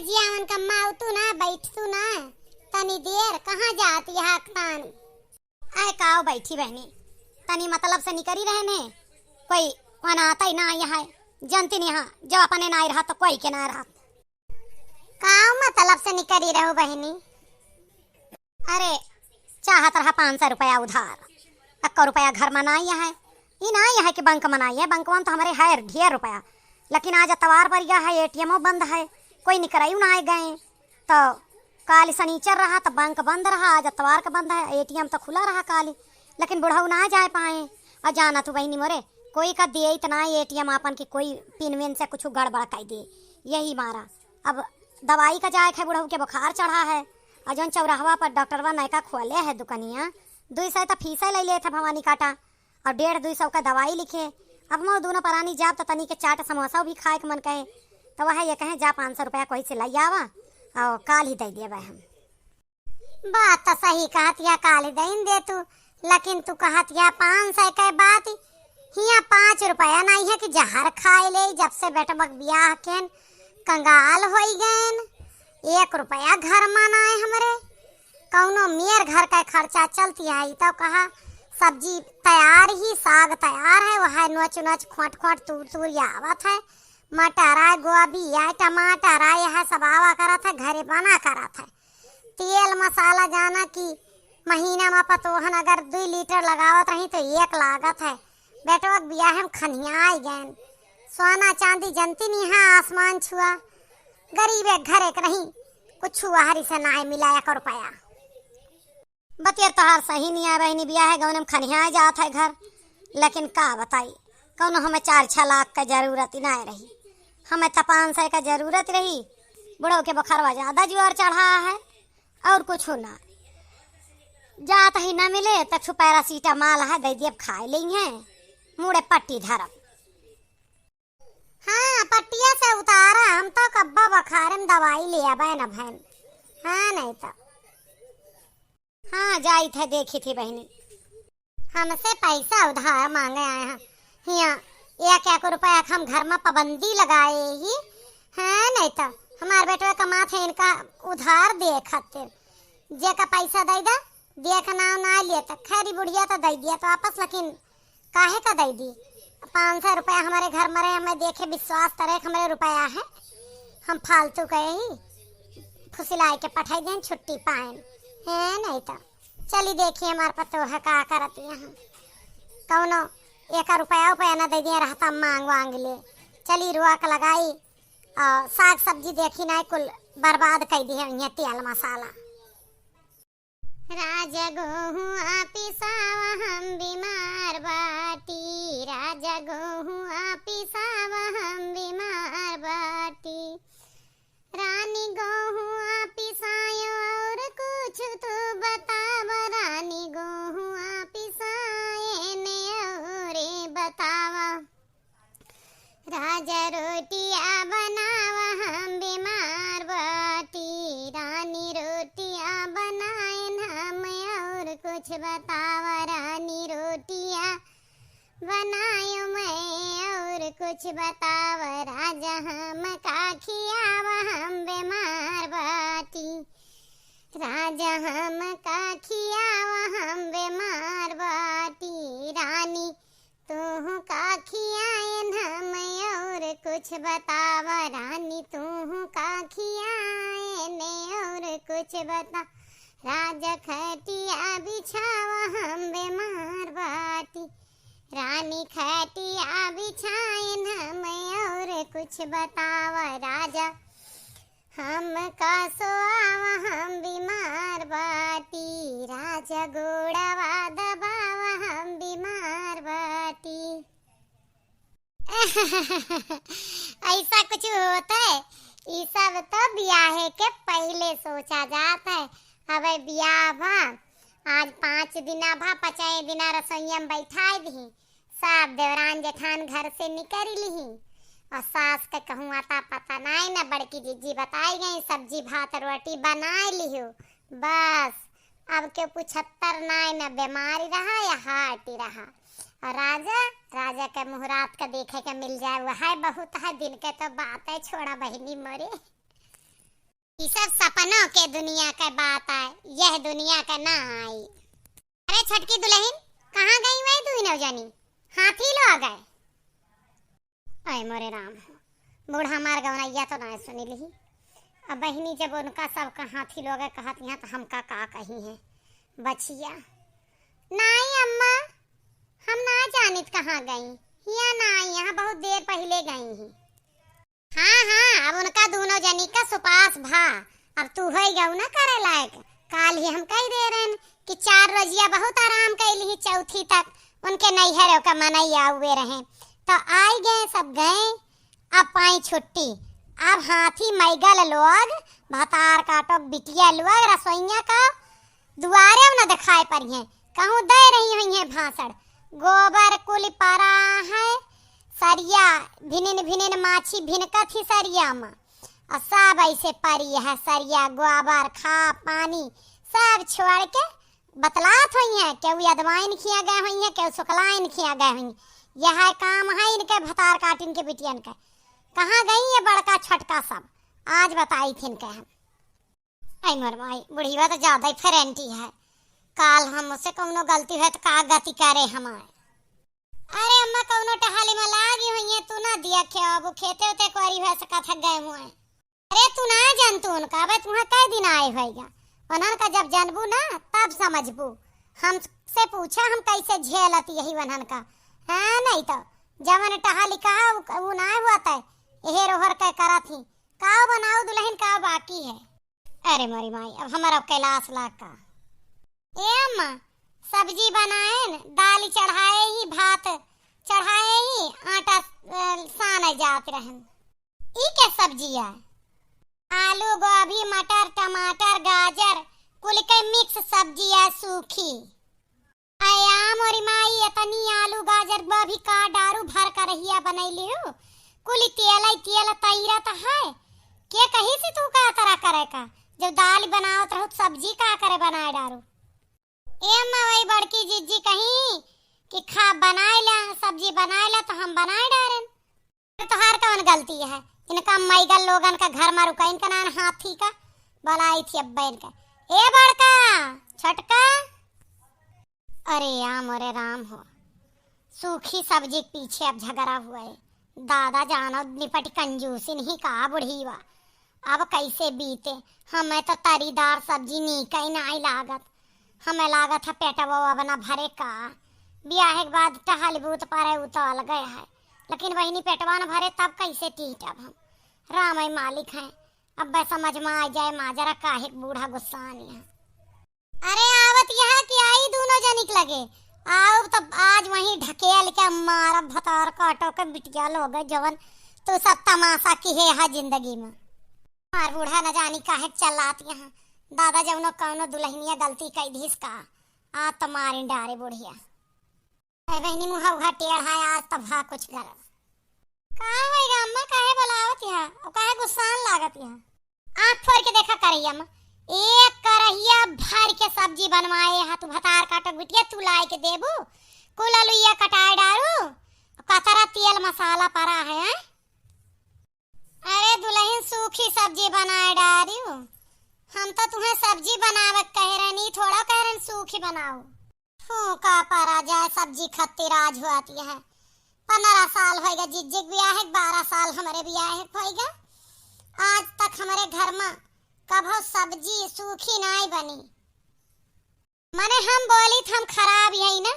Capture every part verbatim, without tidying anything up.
जिया उनका माउतू ना, बैठतू ना, तनी देर कहाँ जात यहाँ अखतान। अरे काव बैठी बहनी, तनी मतलब से निकरी रहे ने, कोई अनाता ही ना यहाँ है, जनती नहीं हाँ, जब अपने ना रहा तो कोई के ना रहा। काव मतलब से निकरी रहो बहनी? अरे, चाहत रहा पाँच सौ रुपया उधार, अक्को रुपया घर मा नाई है। ई नाई है कि बैंक मा नाई है, बैंकवा मा तो हमरे है ढेर रुपया, लेकिन आज अतवार पर गया है, एटीएमो बंद है, कोई निकरऊ नाई गए। तो काली सनीचर रहा तो बैंक बंद रहा, आज अतवार का बंद है, एटीएम तो खुला रहा काली, लेकिन बुढ़ऊ ना जाए पाए। और जाना तू बहनी मोरे, कोई का दिए इतना एटीएम आपन कि कोई पिन विन से कुछ गड़बड़ कर दे, यही मारा। अब दवाई का जाए है, बुढ़ऊ के बुखार चढ़ा है, और जौन चौराहवा पर डॉक्टरवा नयका खोले है दुकनिया, दुई सौ तो फीसे ले लेत है भवानी काटा, और डेढ़ दुई सौ का दवाई लिखे। अब मो दोनों परानी जाब तो तनी के चाट समोसा भी खाए के मन कहे, तो वह ये कहे जा पाँच सौ रुपया कोई से लइ आवा और काल ही दे देबे हम। बात तो सही कहत या, काल ही दइन दे तू, लेकिन तू कहत या पाँच सौ के बात, हिया पाँच रुपया नहीं है कि जहर खाए ले। जब से बेटवा के बियाह केन, कंगाल होई गएन, एक रुपया घर मा नाय हमरे। कौनो मेर घर का खर्चा चलती है, ई तो कहा सब्जी तैयार ही, साग तैयार है, वह नोच नोच खोट खोट तूर तूर आवत है, मटर है, गोभी है, टमाटर है, यह सब आवा करत है, घरे बना करत है। तेल मसाला जाना कि महीना मा पतोहन अगर दुई लीटर लगावत रही तो एक लागत है। बेटवा के बियाह में खनियाई गएन। सोना चांदी जनती नहीं है, आसमान छुआ। गरीबे घरे के नहीं, कुछ हरी से नाय मिला एक रुपया। बतियर तोहार सही नहीं है बहनी, बियाह है गौन में खनिया जात है घर, लेकिन का बताई, कौनो हमें चार छह लाख का जरूरत ही ना रही, हमें तो पाँच सौ का जरूरत रही। बुढ़ऊ के बुखारवा ज्यादा जुआर चढ़ा है और कुछ ना। जात ही ना मिले तो छु पैरासीटामोल है, दे दिए खाए लेंगे, मुड़े पट्टी धरब। हाँ, पट्टिया से उतारा, हम तो कब्बा बखारे में दवाई ले आबे न भैन। हाँ, नहीं तो। हाँ, जाइत है, देखी थी बहनी। हमसे पैसा उधार मांगे आए हैं। हिया, एक एक रुपया के हम घर में पाबंदी लगाए ही। हाँ, नहीं तो। हमार बेटवे का माथे इनका उधार दे खातिर। जे का पैसा दे दा, देख ना, ना लिए तो खैरी बुढ़िया तो दे दिया तो वापस, लेकिन काहे का दे दी? पाँच सौ रुपया हमारे घर में रहे, हमें देखे विश्वास करे, हमारे रुपया है, हम फालतू कहे ही फुसिलाए के पठाई दें, छुट्टी पाएन। है नहीं तो चली देखी हमार पतोह का करत यहाँ, कौनो एक रुपया उपया ना दे दिए रहता, मांग वांग ले। चली रोक लगाई और साग सब्जी देखी ना, कुल बर्बाद कर दी है यहाँ तेल मसाला। राजा गोहुआ पिसावा हम बीमार बाटी, राजा गोहुआ पिसावा हम बीमार बाटी। रानी गोहुआ पिसायो और कुछ तू बतावा, रानी गोहुआ पिसाए ने और बतावा। राजा रोटिया बनावा हम बीमार बाटी, रानी रोटिया बनाएन हम और कुछ बतावा, रानी रोटिया बनायो मैं और कुछ बतावा, राजा हम का खियावा हम बीमार बाटी, राजा हम का खियावा हम बीमार बाटी, रानी तूहू का खियाएन हम और कुछ बतावा, रानी तूहू का खियाएन और कुछ बता। राजा खटिया बिछावा हम बीमार बाटी, रानी खटिया बिछाएन हम और कुछ बतावा, राजा हम का सोआवा हम बीमार बाटी, राजा गोड़वा दबावा हम बीमार बाटी। ऐसा कुछ होता है? ई सब तो बियाहे के पहिले सोचा जात है। अबे बियाह भा, आज पाँच दिना भा, पचाए दिना रसोइया में बैठाए दी, सब देवरान जेठान घर से निकल लिही। और सास के कहूँ आता पता नाई ना, बड़की जीजी बताई गई, सब्जी भात रोटी बनाए लिहू। बस, अब के पुछत्तर नाई ना, बीमारी रहा या हार्टी रहा। और राजा, राजा के मुहूर्त का देखे के मिल जाए, वह बहुत है, दिन के तो बात है, छोड़ा बहिनी मोरे। ई सब सपनों के दुनिया के बात आए, यह दुनिया के ना आई। अरे छोटकी दुलहिन, कहाँ गई वही दुइनो जनी? हाथी लोग आए। अय मोरे राम, बूढ़ा मार गवनैया तो ना सुनी लिही। अब बहिनी जब उनका सबका हाथी लोग कहत यहाँ तो हमका का कही है बचिया। नाई अम्मा, हम ना जानित कहाँ गई, हिया ना आई, यहाँ बहुत देर पहिले गई ही। हाँ हाँ, अब उनका दुनो जनी का सुपास भा, अब तू होई गऊ ना करे लायक। काल ही हम कही दे रहन कि चार रोजिया बहुत आराम कैली ही, चौथी तक उनके नैहर का मनई आउए रहे, तो आई गए, सब गए। अब पाई छुट्टी, अब हाथी मैगल लोग, भतार काटो बिटिया लोग, रसोइया का दुआरे न दिखाए पड़िहें, कहूँ दे रही हुई हैं भाषण। गोबर कुल परा है, सरिया भिनिन भिनिन माछी भिनकत ही सरिया में, और सब ऐसे परी है सरिया, गोबर, खा, पानी सब छोड़ के बतलात हुई हैं, केहू यदवाइन खिया गए हुई हैं, केहू सुकलाइन खिया गए हुई हैं। यह काम है इनके भतार काटिन के बिटियन के। कहाँ गई ये बड़का छोटका सब, आज बताई थी इनके हम। आई मोर माई, बुढ़िया तो ज्यादा ही फरेंटी है। काल हम उसे कौनो गलती है तो का गति करे हमारे। अरे अम्मा, कौनो टहली में लागी हुई है, तू ना दिया के अब खेते उते कोरी हुए सकत है गए हुए। अरे तू ना जानतू उनका, अबे तुहाँ कै दिन आए होएगा। उन्हन का जब जानबू ना तब समझबू। हमसे पूछा हम कैसे झेलत यही उन्हन का। हाँ नहीं तो जवन टहली कहा उ, उ ना हुआ तय। एहे रोहर के करत ही। काव बनाऊ दुलहिन, काव बाकी है। अरे मोरी माई, अब हमारा कैलाश लाग का। ए अम्मा, सब्जी बनाएन, दाल चढ़ाए ही, भात चढ़ाए ही, आटा, अ, साने जात रहन। ई के सब्जी है? आलू, गोभी, मटर, टमाटर, गाजर, कुल के mix सब्जी है, सूखी। अया मोरी माई, इतनी आलू गाजर गोभी का डारू भर करहिया बनैली हो? कुल तेल ही तेल तैरत है। के कही से तू का तरह करे का? जब दाल बनावत रहू त सब्जी का करे बनाए डारू? ए अम्मा, वही बड़की जिज्जी कही कि खा बनाए ला, सब्जी बनाए ला, तो हम बनाए डारेन। तोहार कवन गलती है? इनका मैगल लोगन का घर मा रुका, इनका नान हाथी का बोलाई थी अब्बा इनका। ए बड़का, छोटका। अरे या मोरे राम हो, सूखी सब्जी के पीछे अब झगड़ा हुआ है। दादा जानो निपट कंजूसी नहीं का बुढ़ीवा। अब कैसे बीते? हमें तो तरीदार सब्जी नीक ही नाई लागत। हमें लागत है पेटवा अब ना भरे का। बियाह के बाद टहल बूत परे उ तो अलगे है, लेकिन बहिनी पेटवा न भरे तब कैसे टीटब हम? राम ही मालिक है। अब बस समझ में आ जाए माजरा काहे के बूढ़ा गुस्सा नहीं है। अरे आवत यहाँ कि आई दोनों जनिक लगे। आओ तब आज वहीं ढकेल के मारब भतार काटो के बिटिया लोग जवन तू सब तमाशा किहे है जिंदगी में। मार बूढ़ा न जानी काहे के चलात यहाँ। दादा जौनो कौनो दुल्हनिया गलती कई दीस का, आ तो मारिन डारे बुढ़िया। अरे बहिनी मुँह उघा टेढ़ा है आज तब हा कुछ गरज। का होएगा अम्मा, काहे बोलावत यहाँ और काहे गुस्सान लागत यहाँ? आँख फोड़ के देखा करहिया में एक करहिया भर के सब्जी बनवाए हा तू भतार काटक बिटिया, तू लाए के देबू कुल अलुइया कटाए डारू, कतरा तेल मसाला परा है, हैं? अरे दुलहिन सूखी सब्जी बनाए डारू, हम तो तुम्हें सब्जी बनावे के कहे रहनी, थोड़ा कहे रहन सूखी बनाओ। फूका परा जाए सब्जी खत्ती राज हुआती है। पन्द्रह साल होइगा जिज्जिक बियाह है, बारह साल हमरे बियाह है होइगा। आज तक हमरे घर में कभो सब्जी सूखी नाई बनी। मने हम बोली त हम खराब यही ना,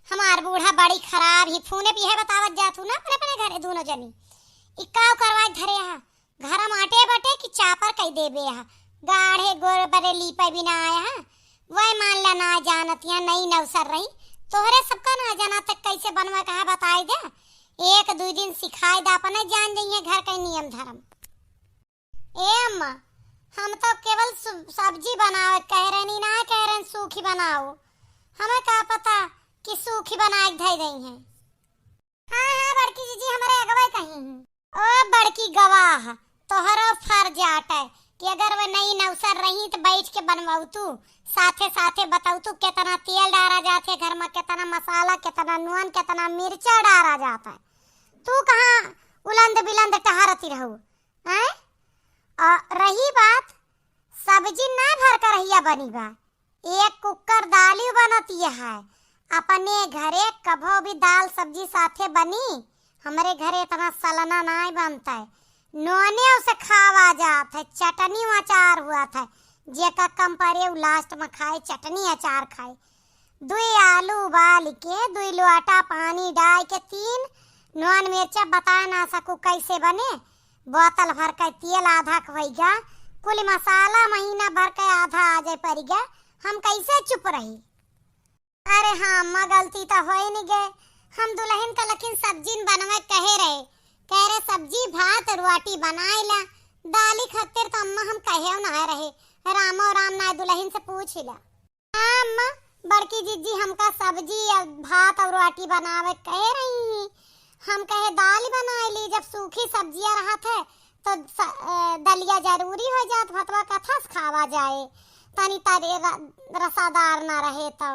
हमार बूढ़ा बड़ी खराब ही। फोने पे यह बतावत जात हूँ ना अपने अपने घरे दोनों जनी। इक्काव करवाए धरे हा, घर माटे बटे कि चापर कई देबे हा। गाढ़े गोर बरे लीपे बिना आया हा। वह मान ला ना जानत यहाँ नई नौसर रही। तोहरे सबका ना जाना तक कैसे बनवा कहा बताई दे। एक दुई दिन सिखाई दे, अपने जान जइहे घर के नियम धर्म। ए अम्मा, हम तो केवल सु-, सब्जी बनावे कह रहनी, ना कह रहन सूखी बनाओ। हमें का पता कि सूखी बनाए के धई दई हैं। हाँ, हाँ, बड़की जीजी हमरे अगवे कही हैं। ओ बड़की गवाह, तोहरो फर्ज आटे कि अगर वे नई नौसर रही त बैठ के बनवाऊ तू, साथे साथे बताऊ तू केतना तेल डारा जात है घर में, केतना मसाला, केतना नून, केतना मिर्चा डारा जात है। तू कहाँ उलंद बिलंद टहरती रहू? हैं? और रही बात सब्जी ना भर करहिया बनी बा, एक कुकर दालिउ बनतिया है। अपने घरे कभो भी दाल सब्जी साथे बनी, हमरे घरे इतना सलना नाय बनता है। नोने उसे खावा जात है, चटनी अचार हुआ था, जेका कम परे उ last में खाए, चटनी अचार खाए। दुई आलू उबाल के, दुई लोटा पानी डाल के, तीन नोन मिर्चा बता ना सकू कैसे बने, बोतल भर के तेल आधा क होइगा, कुल मसाला महीना भर के आधा आ जाए परिगा, हम कैसे चुप रही? अरे हाँ अम्मा, गलती तो होए नहीं गए, हम दुल्हन का लेकिन सब्जी न बनवे कहे रहे, कह रहे सब्जी भात रोटी बनाए ला, दाली खत्तिर तो अम्मा हम कहे ना रहे, रामो राम ना दुल्हन से पूछ ला। हाँ अम्मा, बड़की जिज्जी हमका सब्जी और भात और रोटी बनावे कहे रही। हम कहे दाल बनाए ली, जब सूखी सब्जियां रहत है तो स-, अ, दलिया जरूरी हो जात, भतवा कथस खावा जाए, तनी तरे र-, रसादार ना रहे तो।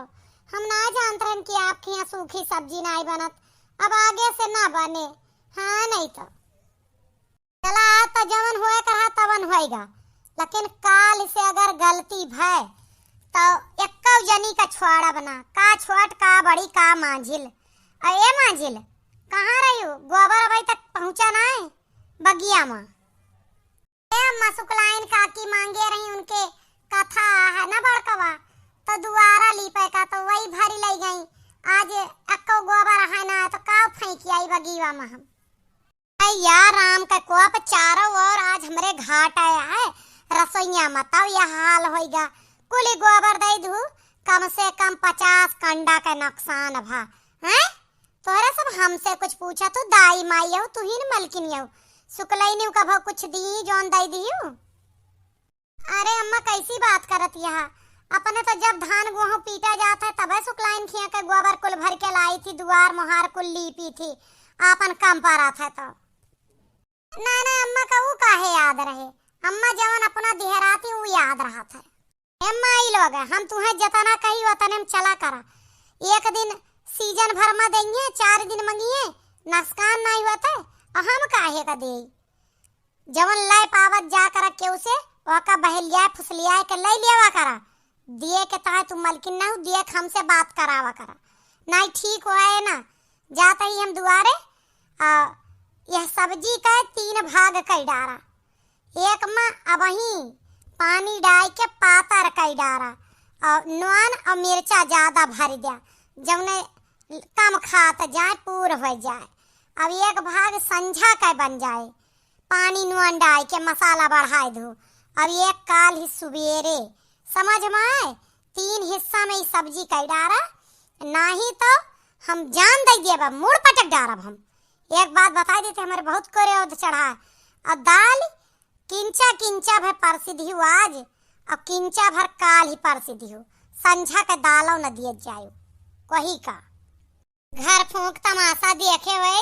हम ना जानत रहन कि आपके यहाँ सूखी सब्जी नाई बनत, अब आगे से ना बने। हाँ नहीं तो। चला, आज त जवन होए के रहा तवन होइगा, लेकिन काल से अगर गलती भय त एक्कौ जनी का छोड़ब ना, का छोट का बड़ी का मांझिल। अ ए मांझिल, कहाँ रही हो? गोबर अबही तक पहुँचा ना है बगिया में। ए अम्मा, सुकलाइन काकी मांगे रही, उनके कथा है ना बड़कवा, तो दुआरा लीपे का तो वही भरी लई गई। आज एक्कौ गोबर है ना तो का फेंकी आई बगिया में हम। अय्या राम का कोप चारों ओर आज हमरे घाट आया है। रसोइया में तब यह हाल होइगा। कुली गोबर दे दू, कम से कम पचास कंडा का नुकसान भा। हैं? तोहरे सब हमसे कुछ पूछा, तू दाई माई हो, तू ही न मलकिन हो। सुकलई न्यू कभो कुछ दी, जौन दे दियो। अरे अम्मा, कैसी बात करत यहा? अपने तो जब धान गेहूं पीटा जात है, तबे सुकलाइन खिया के गोबर कुल भर के लाई थी, दुआर मोहार कुल लीपी थी, आपन काम पर आत है तो। ना, ना अम्मा, का ऊ काहे याद रहे? अम्मा जवन अपना दिहराती ऊ याद रहत है। ए माई लोग, हम तुहें जतना कही ओतने में चला करा। एक दिन सीजन भर में देंगे, चार दिन मंगिए, नसकान नाई होत है, और हम काहे का देई? जवन लय पावत जा करा केहू से, ओका बहलिया फुसलिया के लई लेवा करा। दिए के तहे तू मलकिन ना हो, दिए के हमसे बात करावा करा। नाई ठीक होए ना, जात ही हम दुआरे, आ, यह सब्जी का तीन भाग कई डारा। एक में अबही पानी डाल के पातर कई डारा, और नोन और मिर्चा ज्यादा भर दिया, जौने कम खात जाए, पूर हो जाए। अब एक भाग संझा का बन जाए, पानी नोन डाल के मसाला बढ़ाए दू। अब एक काल ही सुबेरे, समझ में आए, तीन हिस्सा में ई सब्जी कई डारा, नाही तो हम जान दे देब, मुड़ पटक डारब हम। एक बात बताई देते, हमारे बहुत क्रोध चढ़ा। और दाल किंचा किंचा भर परसी दिहु आज, और किंचा भर काल ही परसी दिहु, संझा के दालो न दिए जायो। कही का? घर फूंक तमाशा देखे हुए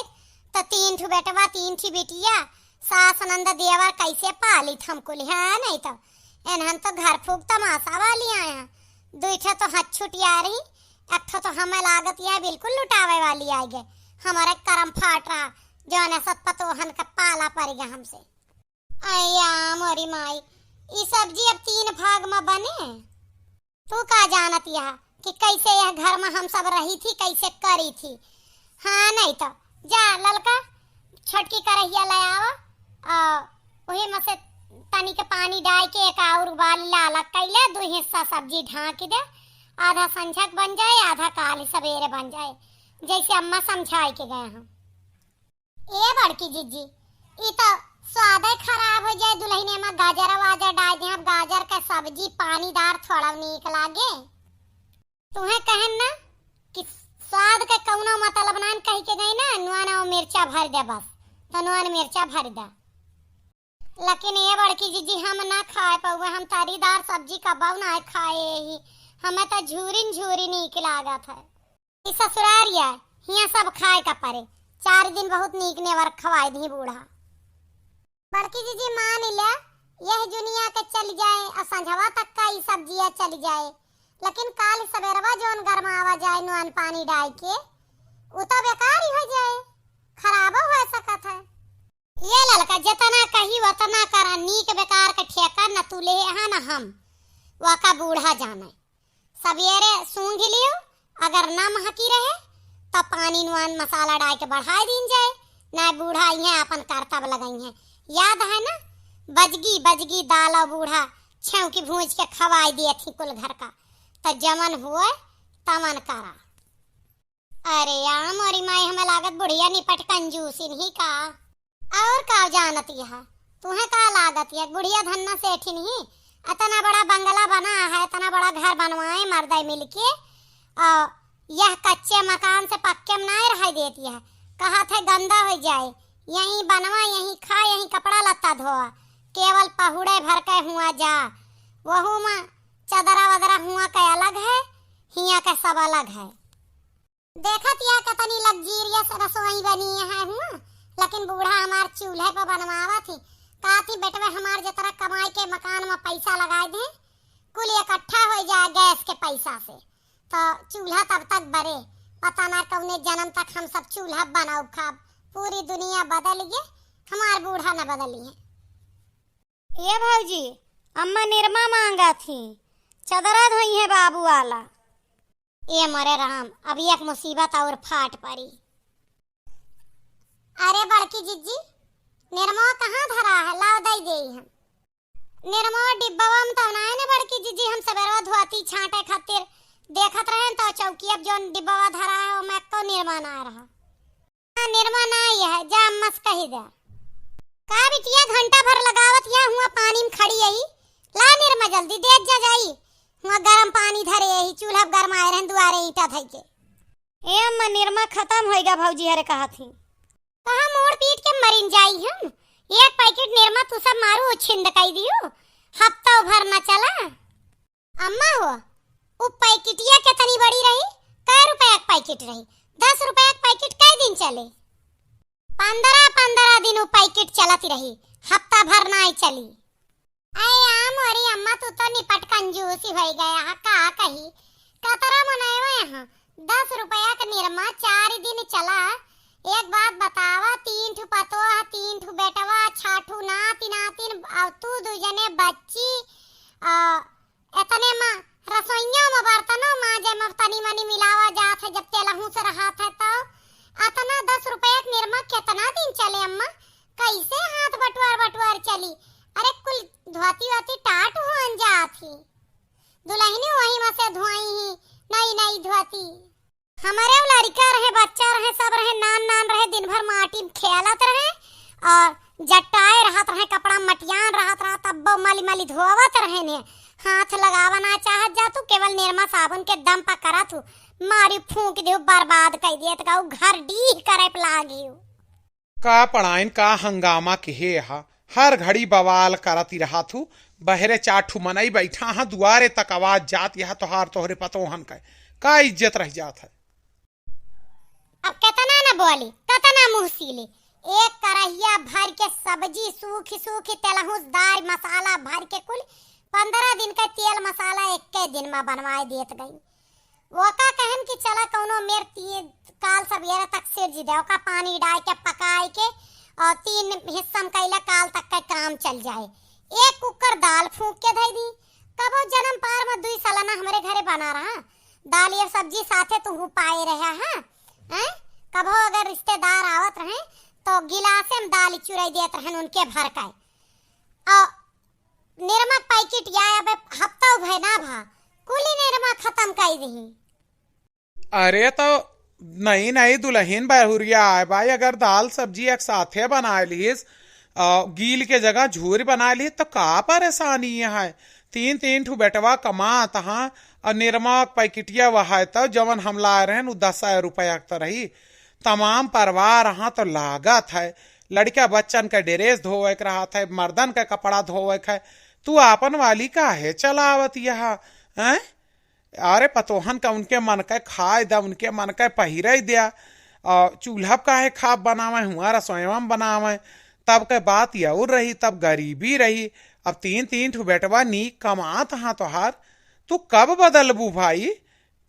तो तीन ठो बेटवा, तीन ठी बिटिया, सास नंद देवर कैसे पालित हम कुल, हाँ नहीं तो एनहन तो घर फूंक तमाशा वाली आया। दुई ठो तो हथ छुटिया रही, एक ठो तो हमें लागत यह बिल्कुल लुटावे वाली आई गए। हमारे करम फाट रहा, जौन सत पतोहन का पाला पड़ गया हमसे। अय्या मोरी माई, ई सब्जी अब तीन भाग में बने। तू का जानत यह कि कैसे यह घर में हम सब रही थी, कैसे करी थी? हाँ, नहीं तो जा ललका, छोटकी करहिया ले आवा, आ, वही में से तनी के पानी डाल के एक और उबाल ला, अलग कैले, दो हिस्सा सब्जी ढाँक दे, आधा संझक बन जाए, आधा काल सवेरे बन जाए, जैसे अम्मा समझाए के गए हम। ए बड़की जिज्जी, ई तो स्वादे खराब हो जाए। दुल्हने में गाजर वाजर डाल दे, अब गाजर के सब्जी पानीदार थोड़ा नीक लागे। तुम्हें कहन ना कि स्वाद के कौनो मतलब नान कह के गई ना, नोन और मिर्चा भर दे बस, तो नोन मिर्चा भर दे। लेकिन ए बड़की जिज्जी, हम ना खाए पउबे, हम तरीदार सब्जी कबऊ ना खाए ही, हमें तो झूरिन झूरी नीक लागत है। ई ससुरारिया, हियाँ सब खाए का परे। चार दिन बहुत नीक नेवर खवाए दी बूढ़ा। बड़की जिज्जी मान ले, यह जुनिया के चल जाए और संझवा तक का ई सब्जिया चल जाए, लेकिन काल सबेरवा जौन गरमावा जाए नोन पानी डाल के, उ तो बेकार ही हो जाए, खराबो हो सकत है। ये ललका, जितना कही उतना करा, नीक बेकार के ठेका न चूल्हे हैं ना हम, वका बूढ़ा जाने। सबेरे सूंघ लियो, अगर ना महकी रहे, तब पानी नुआन मसाला डाल के बढ़ाए दीन जाए, ना बूढ़ा इहें अपन करतब लगइहें। याद है ना, बजगी, बजगी दाल और बूढ़ा छेंव की भूंज के खवाई दिए थी कुल घर का, त जमन हुए तमन करा। अरे या मोरी माई, हमें लागत बुढ़िया निपट कंजूसिन ही का। और का जानत यह? तुहें का लागत यह? बुढ़िया धन्ना सेठिन ही, इतना बड़ा बंगला बना है, इतना बड़ा घर बनवाए मर्दे मिलके, और यह कच्चे मकान से पक्के में नाय रह देती है। कहत है गंदा हो जाए, यहीं बनवा, यहीं खा, यहीं कपड़ा लत्ता धोआ, केवल पहुड़े भर के हुआ जा, वहू में चदरा वदरा हुआ के अलग है, हिया के सब अलग है। देखत या कतनी luxurious रसोई बनी है हुआ, लेकिन बूढ़ा हमार चूल्हे पर बनवावत ही। कहत ही, "बेटवा हमार जतरा कमाई के मकान में पैसा लगाए दे, कुल इकट्ठा हो जाए गैस के पैसा से, तो चूल्हा तब तक बरे। पता ना कौने जन्म तक हम सब चूल्हा बनाउब खाब, पूरी दुनिया बदल गए, हमार बूढ़ा न बदली है।" ए भौजी, अम्मा निरमा मांगा थी, चदरा धोई है बाबू वाला। ए मोरे राम, अब एक मुसीबत और फाट पड़ी। अरे बड़की जिज्जी, निरमा कहाँ धरा है? लाओ दई देई हम। निरमा डिब्बवा में तो ना है ना बड़की जिज्जी, हम सबेरवा धोती छांटे खातिर देखत रहे तो चौकी अब जौन डिब्बवा धरा है, ओमे एको निरमा ना रहा। हाँ, निरमा ना आई है, जा अम्मा से कही दे। का बिटिया, घंटा भर लगावत या हुआ पानी में खड़ी आई, ला निरमा जल्दी दे जा जाई। हुआ गरम पानी धरे आई, चूल्हा पे गरमाए रहन दुआरे ईंटा धई के। ए अम्मा, निरमा खतम होइगा भौजी हरे कहा थी। कहा मोड़ पीट के मरिन जाई हम, एक पैकेट निरमा तू सब मारू उछिंद कई दियो, हफ्ता भर न चला। अम्मा हो, उ पैकेटिया केतनी बड़ी रही? कै रुपया के पैकेट रही? दस रुपया के पैकेट कै दिन चले? पन्द्रह पन्द्रह दिन उ पैकेट चलत रही, हफ्ता भर नाई चली। अरे आ मोरी अम्मा, तू तो निपट कंजूसी होई गया हा, का कही? कतरा मनैवे हा, दस रुपया के निरमा चार दिन चला। एक बात बतावा, तीन ठू पतोह, तीन ठू बेटवा, छह ठू नाती नातिन, और तू दू जने बच्ची, आ, एतने मा रसोइयों मा बर्तनों माजे मा तनी मनी मिलावा जात है, जब तेलहू से रहत है तो। अतना दस रुपया के निरमा केतना दिन चले अम्मा? कैसे हाथ बटवार बटवार चली? अरे कुल धोती वोती टाट हुअन जात ही। दुलहिनी वही मा से धोई ही नई नई धोती। हमरे उ लड़िका रहे, बच्चा रहे, सब रहे, नान नान रहे, दिन भर माटी में खेलत रहे और जट्टाए रहत रहे, कपड़ा मटियान रहत रहा, तब्बो मली मली धोवत रहे ने। हाथ लगावा ना चाहत जा तू, केवल निरमा साबुन के दम पर करत हूँ, मारी फूंक देहु, बर्बाद कई दिए, तो घर डीह करे पे लागी। का पड़ाइन, का हंगामा किहे हा, हर घड़ी बवाल करत ही रहत हू। बहरे चार ठू मनई बैठा हा, दुआरे तक आवाज जात यह तोहार तोहरे पतोहन के। का इज्जत रह जात है? अब केतना न बोली, केतना मुँह सीली। एक करहिया भर के सब्जी सूखी सूखी तेलहुस दार मसाला भर के कुल पन्द्रह दिन के तेल मसाला एक्के दिन मा बनवाए देत गई। ओका कहन कि चला कौनो मेर ती-, काल सबेरे तक सिरजि दे, ओका पानी डाल के पकाए के और तीन हिस्सा में कैला काल तक का काम चल जाए। एक कुकर दाल फूंक के धई दी। कबो जन्म पार में दुई सालाना हमरे घरे बना रहा, दाल या सब्जी साथे तुहू पाए रहा, हाँ? हैं? कबो अगर रिश्तेदार आवत रहे तो गिलासे में दाल चुराई देत रहन उनके भर का। और निरमा पैकेट या अब हफ्ता भय ना भा, कुली निरमा खत्म कर दही। अरे तो नई नई दुलहिन बहुरिया आए बाई, अगर दाल सब्जी एक साथे बनाए लिहिस, अ, गील के जगह झूर बनाए लिहिस, तो का परेशानी है? तीन तीन ठू बेटवा कमात हाँ, और निरमा पैकेटिया वहाए तो जवन हम लाए रहन, उ दस रुपया के तो रही। तमाम परिवार हाँ तो लागत है, लड़का बच्चन के ड्रेस धोवे के रहत है, मर्दन के कपड़ा धोवे के है, तू आपन वाली काहे चलावत यह, हैं? अरे पतोहन का उनके मन के खाए द्या, उनके मन के पहिरे द्या। अ, चूल्हा पे काहे खाब बनावे, हुआ रसोईवा में बनावे, तब के बात यउर रही, तब गरीबी रही। अब तीन तीन ठो बेटवा नीक कमात हाँ तोहार, तू कब बदलबू भाई?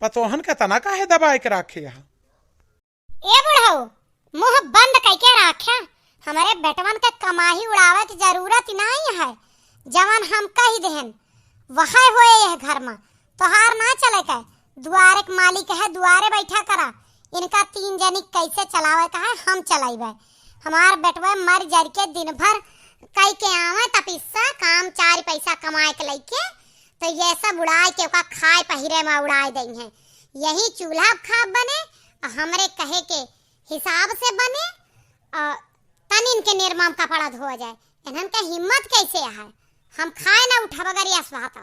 पतोहन के तना काहे दबाए के राखे हा? ए बुढ़ऊ, मुँह बंद कइके राख्या। हमरे बेटवन के कमाही उड़ावे की जरूरत ही नाहीं है। जवन हम कहि देहन, वहै होए यह घर मा। तोहार ना चलै का, दुआरे क मालिक है, दुआरे बैठा करा। इनका तीन जनी क कैसे चलावै का है, हम चलइबै। हमार बेटवा मर जर के दिन भर कइ के आवै तपस्या, काम चार पैसा कमाए के लइके, तो ये सब उड़ाए के ओका खाए पहिरे मा उड़ाए दइहैं। यही चूल्हा प खाब बने, अउर हमरे कहे के हिसाब से बने, अउर तनिन के निरमा मा कपड़ा धोआ जाए। इन्हन का हिम्मत कैसे है? हम खाए ना उठब अगर यस बात।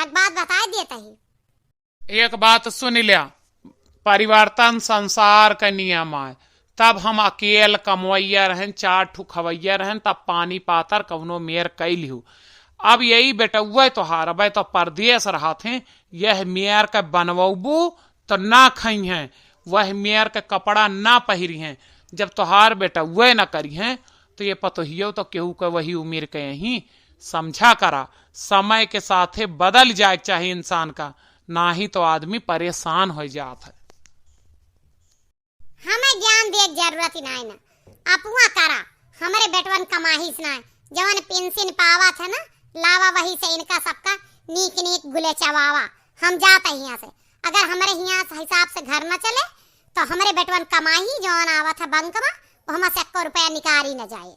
एक बात बताए देत ही। एक बात सुनि ल्या, परिवर्तन संसार क नियम आय। तब हम अकेल कमवैया रहन, चार ठू खवैया रहन, तब पानी पातर कउनो मेर कइ लिहू। अब यही बेटउवै तोहार, अबै तो परदेस रहत हैं, यह मेर क बनवबू तो ना खइहैं, वह मेर क कपड़ा ना पहिरिहैं। जब तोहार बेटउवै ना करिहैं, तो ये पतोहियो तो केहू क वही उमिर क यहीं। समझा करा, समय के साथे बदल जाए के चाही इंसान का, नाहीं तो आदमी परेशान होइ जात है। हमें ज्ञान दिए के जरूरत ही नाहीं ना, अपुआ करा, हमरे बेटवन कमाहिस नाहीं, जवन पेंशन पावत है ना, लावा वही से इनका सबका नीक नीक गुले चवावा। हम जात ही यहाँ से, अगर हमरे हियाँ से हिसाब से घर न चले, तो हमरे बेटवन कमाही जवन आवत है बैंक मा, वो हमा से एक्को रुपया निकारी न जाए।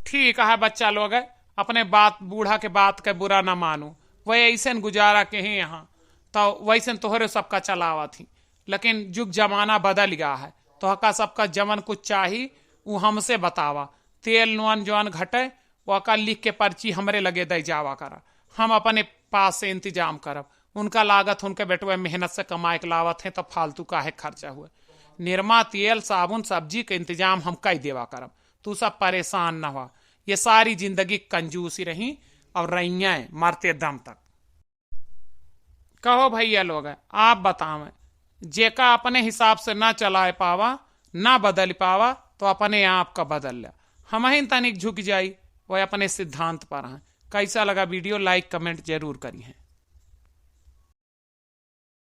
ठीक है बच्चा लोग, अपने बात, बूढ़ा के बात के बुरा ना मानू। वह ऐसन गुजारा के ही यहाँ, तो वैसन तोहरे सबका चलावत ही। लेकिन जुग जमाना बदल गया है, तोहका सबका जवन कुछ चाही, उ हमसे बतावा। तेल नून जवन घटे, ओका लिख के पर्ची हमरे लगे दे जावा करा। हम अपने पास से इंतजाम करब। उनका लागत उनके बेटवे मेहनत से कमाए के लावत हैं, तो फालतू काहे खर्चा हुए। निरमा, तेल, साबुन, सब्जी के इंतजाम हम कई देवा करब। तू सब परेशान न हुआ। ये सारी जिंदगी कंजूसी रही और रहिए मरते दम तक। कहो भैया लोग, आप बतावें, जेका अपने हिसाब से ना चलाए पावा, ना बदल पावा, तो अपने आप का बदल ले। हमहिन तनिक झुक जाई, वह अपने सिद्धांत पर हैं। कैसा लगा वीडियो, like comment जरूर करिहें।